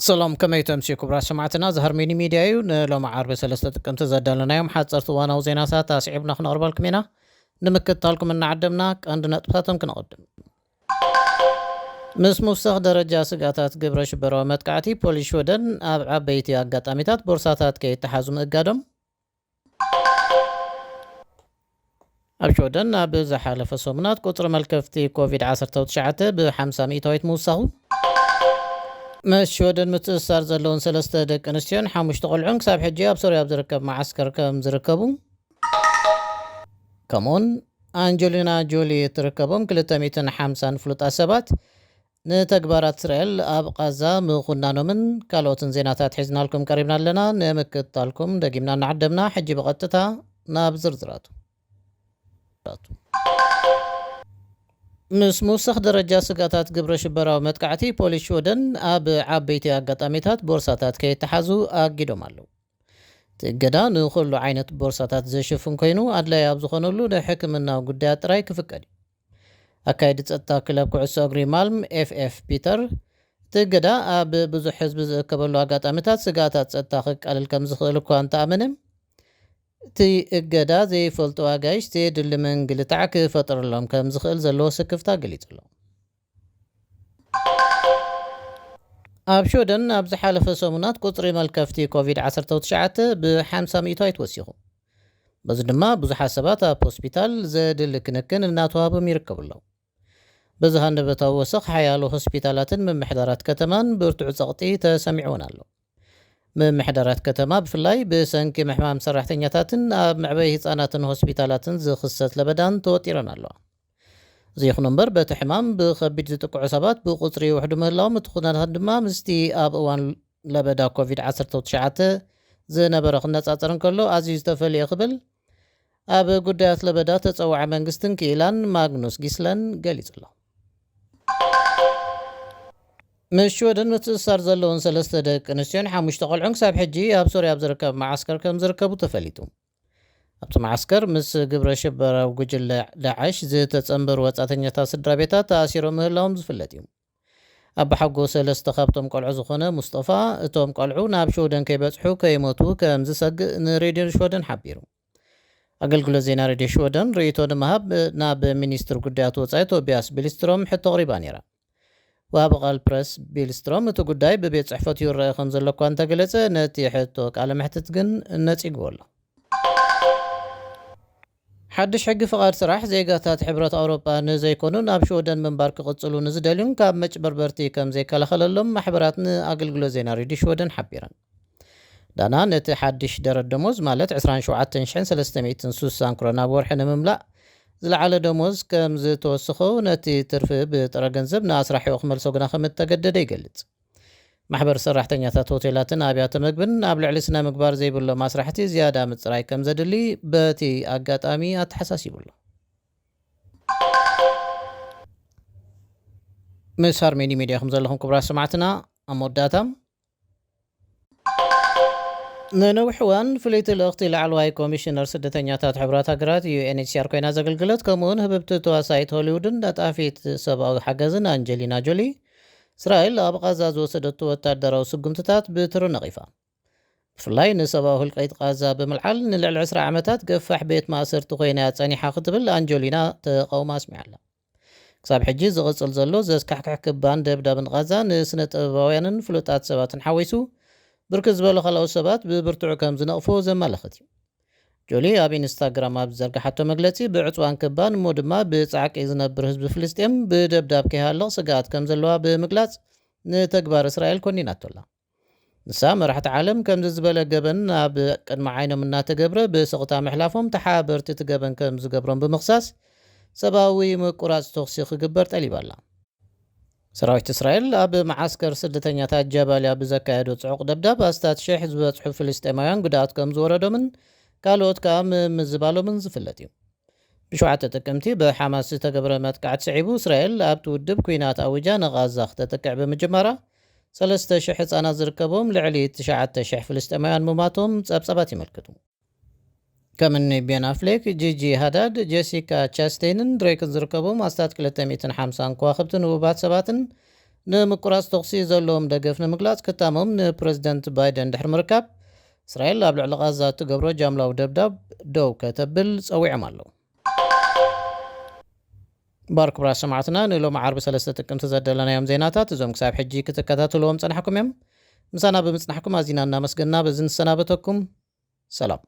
ሰላም፣ ከመይ ተምሲ ክቡራት ሰማዕትና? እዚ ሃርሜኒ ሚድያ እዩ። ንሎሚ ዓርቢ ሰለስተ ጥቅምቲ ዘዳለናዮም ሓፀርቲ እዋናዊ ዜናታት ኣስዒብና ክነቕርበልኩም ኢና። ንምክትታልኩም እናዓደምና ቀንዲ ነጥብታቶም ክነቐድም። ምስ ምውሳኽ ደረጃ ስግኣታት ግብረ ሽበራዊ መጥቃዕቲ፣ ፖሊስ ሽወደን ኣብ ዓበይቲ ኣጋጣሚታት ቦርሳታት ከይተሓዙ ምእጋዶም። ኣብ ሽወደን ኣብ ዝሓለፈ ሰሙናት ቁጽሪ መልከፍቲ ኮቪድ ዓሰርተ ትሽዓተ ብ ሓምሳ ሚእታዊት ምውሳኹ። ምስ ሽወደን ምትእስሳር ዘለውን ሰለስተ ደቂ ኣንስትዮን ሓሙሽተ ቆልዑን ክሳብ ሕጂ ኣብ ሶርያ ኣብ ዝርከብ መዓስከር ከም ዝርከቡ፣ ከምኡውን ኣንጀሊና ጆሊ እትርከቦም ክልተ ሚእትን ሓምሳን ፍሉጣት ሰባት ንተግባራት እስራኤል ኣብ ቓዛ ምኹናኖምን ካልኦትን ዜናታት ሒዝናልኩም ቀሪብና ኣለና። ንምክትታልኩም ደጊምና እናዓደምና፣ ሕጂ ብቐጥታ ናብ ዝርዝራቱ። ምስ ምውሳኽ ደረጃ ስግኣታት ግብረ ሽበራዊ መጥቃዕቲ፣ ፖሊስ ሽወደን ኣብ ዓበይቲ ኣጋጣሚታት ቦርሳታት ከይተሓዙ ኣጊዶም ኣለዉ። እቲ እገዳ ንኹሉ ዓይነት ቦርሳታት ዘሽፍን ኮይኑ፣ ኣድላዪ ኣብ ዝኾነሉ ንሕክምናዊ ጉዳያት ጥራይ ክፍቀድ እዩ። ኣካየዲ ጸጥታ ክለብ ኩዕሶ እግሪ ማልም ኤፍ ኤፍ ፒተር፣ እቲ እገዳ ኣብ ብዙሕ ህዝቢ ዝእከበሉ ኣጋጣሚታት ስግኣታት ጸጥታ ከቃልል ከም ዝኽእል እኳ እንተኣመነ፣ እቲ እገዳ ዘይፈልጡ ኣጋይሽ ዘየድሊ ምንግልታዕ ክፈጥረሎም ከም ዝኽእል ዘለዎ ስክፍታ ገሊጹ ኣሎ። ኣብ ሽወደን ኣብ ዝሓለፈ ሰሙናት ቁጽሪ መልከፍቲ ኮቪድ ዓሰርተ ትሽዓተ ብ ሓምሳ ሚእታዊት ወሲኹ። በዚ ድማ ብዙሓት ሰባት ኣብ ሆስፒታል ዘድሊ ክንክን እናተዋህቦም ይርከቡ ኣለዉ። በዚ ሃንደበታዊ ወሰኽ ሓያሎ ሆስፒታላትን ምምሕዳራት ከተማን ብርቱዕ ጸቕጢ ተሰሚዕወን ኣሎ። ምምሕዳራት ከተማ ብፍላይ ብሰንኪ ምሕማም ሰራሕተኛታትን ኣብ መዕበይ ህጻናትን ሆስፒታላትን ዝኽሰት ለበዳን ተወጢረን ኣለዋ። እዚ ይኹን እምበር፣ በቲ ሕማም ብኸቢድ ዝጥቅዑ ሰባት ብቁጽሪ ይውሕዱ ምህላዎም፣ እቲ ኩነታት ድማ ምስቲ ኣብ እዋን ለበዳ ኮቪድ ዓሰርተ ትሽዓተ ዝነበረ ክነጻጸር እንከሎ ኣዝዩ ዝተፈልየ ክብል ኣብ ጉዳያት ለበዳ ተጸዋዒ መንግስትን ክኢላን ማግኑስ ጊስለን ገሊጹ ኣሎ። ምስ ሽወደን ምትእስሳር ዘለውን ሰለስተ ደቂ ኣንስትዮን ሓሙሽተ ቆልዑን ክሳብ ሕጂ ኣብ ሶርያ ኣብ ዝርከብ መዓስከር ከም ዝርከቡ ተፈሊጡ። ኣብቲ መዓስከር ምስ ግብረ ሽበራዊ ጉጅለ ዳዕሽ ዝተጸንበሩ ወጻተኛታት ስድራ ቤታት ተኣሲሮም ምህላዎም ዝፍለጥ እዩ። ኣባሓጎ ሰለስተ ካብቶም ቆልዑ ዝኾነ ሙስጠፋ፣ እቶም ቆልዑ ናብ ሽወደን ከይበጽሑ ከይሞቱ ከም ዝሰግእ ንሬድዮ ሽወደን ሓቢሩ። ኣገልግሎት ዜና ሬድዮ ሽወደን ርእይቶ ንምሃብ ናብ ሚኒስትር ጉዳያት ወጻኢ ቶቢያስ ቢልስትሮም ሕቶ ኣቕሪባ ነይራ። ወሃቢ ቃል ፕረስ ቢልስትሮም፣ እቲ ጉዳይ ብቤት ጽሕፈቱ ይረአ ከም ዘሎ እኳ እንተገለጸ፣ ነቲ ሕቶ ቃለ መሕትት ግን ነጺግዎ ኣሎ። ሓድሽ ሕጊ ፍቓድ ስራሕ፣ ዜጋታት ሕብረት ኣውሮጳ ንዘይኮኑ ናብ ሽወደን ምንባር ክቕጽሉ ንዝደልዩን ካብ መጭበርበርቲ ከም ዘይከላኸለሎም ማሕበራት ንኣገልግሎት ዜና ሬድዮ ሽወደን ሓቢረን። ዳና ነቲ ሓድሽ ደረት ደሞዝ፣ ማለት ዕስራን ሸውዓተን ሽሕን ሰለስተ ሚእትን ስሳን ክሮና ብወርሒ ንምምላእ ዝለዓለ ደሞዝ ከም ዝተወስኾ፣ ነቲ ትርፊ ብጥረ ገንዘብ ንኣስራሒኡ ክመልሶ ግና ከም እተገደደ ይገልጽ። ማሕበር ሰራሕተኛታት ሆቴላትን ኣብያተ መግብን ኣብ ልዕሊ ስነ ምግባር ዘይብሎም ኣስራሕቲ ዝያዳ ምጽራይ ከም ዘድሊ በቲ ኣጋጣሚ ኣተሓሳሲቡ ኣሎ። ምስ ሃርሜኒ ሚድያ ከም ዘለኹም ክቡራት ሰማዕትና፣ ኣብ መወዳእታ ንነዊሕ እዋን ፍልይቲ ልእኽቲ ላዕለዋይ ኮሚሽነር ስደተኛታት ሕቡራት ሃገራት ዩ ኤን ኤች ሲ ኣር ኮይና ዘገልግለት፣ ከምኡውን ህብብቲ ተዋሳኢት ሆሊውድን ነጣፊት ሰብኣዊ ሓገዝን ኣንጀሊና ጆሊ፣ እስራኤል ኣብ ቓዛ ዝወሰደቶ ወታደራዊ ስጉምትታት ብትሪ ነቒፋ። ብፍላይ ንሰብኣዊ ህልቂት ቓዛ ብምልዓል ንልዕሊ ዕስራ ዓመታት ገፋሕ ቤት ማእሰርቲ ኮይና እያ ጸኒሓ ክትብል ኣንጀሊና ተቓውሞ ኣስሚዓ ኣላ። ክሳብ ሕጂ ዝቕጽል ዘሎ ዘስካሕክሕ ክባን ደብዳብን ቓዛ ንስነ ጥበባውያንን ፍሉጣት ሰባትን ሓዊሱ ብርክት ዝበሉ ካልኦት ሰባት ብብርቱዕ ከም ዝነቕፎ ዘመላኽት እዩ። ጆሊ ኣብ ኢንስታግራም ኣብ ዝዘርግሓቶ መግለጺ፣ ብዕጽዋን ክባን እሞ ድማ ብጻዕቂ ዝነብር ህዝቢ ፍልስጤም ብደብዳብ ከይሃልቕ ስግኣት ከም ዘለዋ ብምግላጽ፣ ንተግባር እስራኤል ኮኒናቶ ኣላ። ንሳ፣ መራሕቲ ዓለም ከምዚ ዝበለ ገበን ኣብ ቅድሚ ዓይኖም እናተገብረ ብስቕታ ምሕላፎም፣ ተሓባበርቲ እቲ ገበን ከም ዝገብሮም ብምኽሳስ፣ ሰብኣዊ ምቁራጽ ተኹሲ ክግበር ጠሊባ ኣላ። ሰራዊት እስራኤል ኣብ መዓስከር ስደተኛታት ጃባልያ ብዘካየዶ ጽዑቕ ደብዳብ፣ ኣስታት ሽሕ ዝበጽሑ ፍልስጤማውያን ጉድኣት ከም ዝወረዶምን ካልኦት ከኣ ምምዝባሎምን ዝፍለጥ እዩ። ብሸውዓተ ጥቅምቲ ብሓማስ ዝተገብረ መጥቃዕቲ ስዒቡ፣ እስራኤል ኣብቲ ውድብ ኲናት ኣዊጃ ንቓዛ ክተጥቅዕ ብምጅማራ፣ ሰለስተ ሽሕ ህጻናት ዝርከቦም ልዕሊ ትሽዓተ ሽሕ ፍልስጤማውያን ምማቶም ጸብጻባት የመልክቱ። ከም እኒ ቤን ኣፍሌክ፣ ጂጂ ሃዳድ፣ ጄሲካ ቻስቴንን ድሬክን ዝርከቦም ኣስታት ክልተ ሚእትን ሓምሳን ከዋኽብትን ህቡባት ሰባትን ንምቁራጽ ተኹሲ ዘለዎም ደገፍ ንምግላጽ ክታሞም ንፕረዚደንት ባይደን ድሕሪ ምርካብ፣ እስራኤል ኣብ ልዕሊ ቓዛ እትገብሮ ጃምላዊ ደብዳብ ደው ከተብል ጸዊዖም ኣለዉ። ባር ክቡራት ሰማዕትና፣ ንሎሚ ዓርቢ ሰለስተ ጥቅምቲ ዘደለናዮም ዜናታት እዞም ክሳብ ሕጂ ክትከታተልዎም ጸናሕኩም እዮም። ምሳና ብምጽናሕኩም ኣዚና እናመስገና በዚ ንሰናበተኩም። ሰላም።